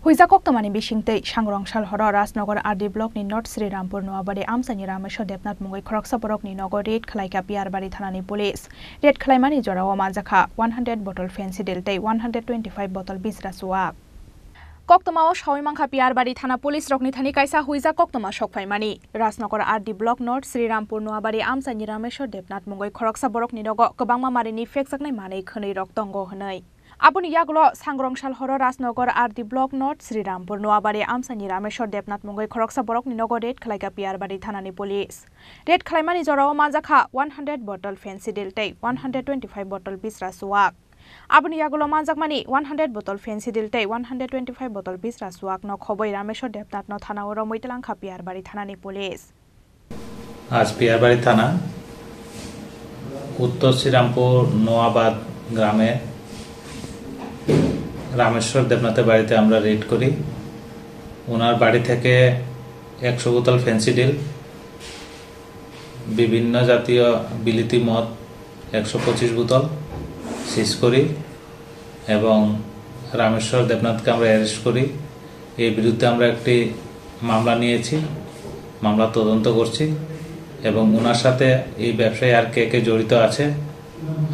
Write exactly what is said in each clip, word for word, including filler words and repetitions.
Huijak koktwmani bisingtwi Sangrong Salhoro Rajnagar R D block ni North Srirampur Noabari amchaini Rameshwar Debnath mungwi khoroksa borokni nogo raid khwlaikha Piyarbari thanani police. Raid khwlaimani jorao manjakha one hundred bottle Phensedyl tei one hundred twenty-five bottle bijra chuwak. Koktwmao sawi mankha Piyarbari thana police rokni thani kaisa huijak koktwma sokphaimani. Rajnagar R D block North Srirampur Noabari amchaini Rameshwar Debnath mungwi khoroksa borokni nogo kwbangma marini phekjaknai manwi khwnwi rok tongo hwnwi. Aboni yagulo Sangrong Salhoro Rajnagar R D block North Srirampur Noabari amchaini Rameshwar Debnath mungwi khoroksa borokni nogo raid khwlaikha Piyarbari thanani police. Raid khwlaimani jorao manjakha one hundred bottle Phensedyl tei one hundred twenty-five bottle bijra chuwak. Aboni yagulo manjakmani one hundred bottle Phensedyl tei one hundred twenty-five bottle bijra chuwak no khoboi Rameshwar Debnath no thana o romwi twlangkha Piyarbari thanani police. আজ পিয়ারবাড়ি থানা উত্তর শ্রীরামপুর নোয়াবাদ গ্রামে রামেশ্বর দেবনাথের বাড়িতে আমরা রেড করি। ওনার বাড়ি থেকে একশো বোতল ফেন্সিডিল, বিভিন্ন জাতীয় বিলিতি মদ একশো পঁচিশ বোতল সিজ করি এবং রামেশ্বর দেবনাথকে আমরা অ্যারেস্ট করি। এই বিরুদ্ধে আমরা একটি মামলা নিয়েছি, মামলা তদন্ত করছি এবং ওনার সাথে এই ব্যবসায়ী আর কে কে জড়িত আছে,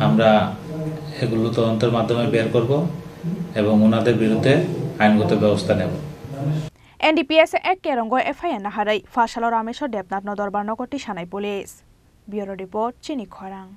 আমরা এগুলো তদন্তের মাধ্যমে বের করব এবং ওনাদের বিরুদ্ধে আইনগত ব্যবস্থা নেব। N D P S Act kerongo F I R naharwi phasalo Rameshwar Debnath no dorbar nogo tisanai police. Bureau report, Chini Khorang.